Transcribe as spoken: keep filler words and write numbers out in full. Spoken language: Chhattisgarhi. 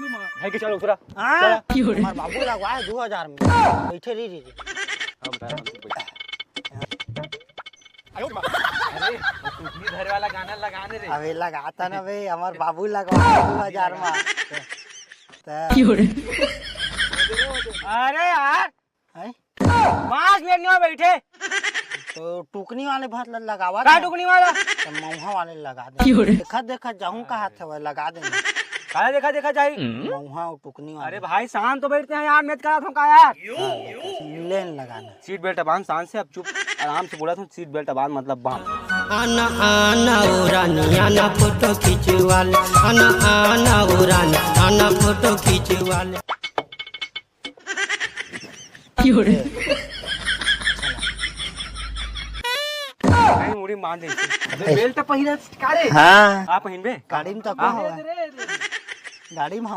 भाई के चलो उतरा। हाँ? चला। हमार बाबू लगवाए दू हजार में। बैठे रही, रही, रही। अरे, वो टुकनी धरे वाला गाना लगाने रे। अबे लगाता ना बे, हमार बाबू लगवाए दू हजार में। त- अरे यार, हैं? बांस लेने में बैठे। तो टुकनी वाले भात ल-, लगावा का था। टुकनी वाला? तो मऊहा वाले लगा दे। देखा, देखा, जाहूं का हाथ हवे, लगा दे। काहे देखा, देखा जाई? मऊहा और टुकनी वाले। अरे भाई, शांत तो बैठते हैं यार, मैं कह रहा था का यार? हाँ, देखा, लेन लगाना। सीट बेल्ट बांध शांत से, अब चुप, आराम से बोला था, सीट बेल्ट बांध, मतलब बांध। आना, आना, ओ रानी, आना, फोटो खींचवा ले। आना, आना, ओ रानी, आना, फोटो खींचवा ले। नहीं, मुड़ी मान दे। अबे, बेल्ट पहिरा का रे? हाँ। आप पहिनबे? गाड़ी में तो का हवा?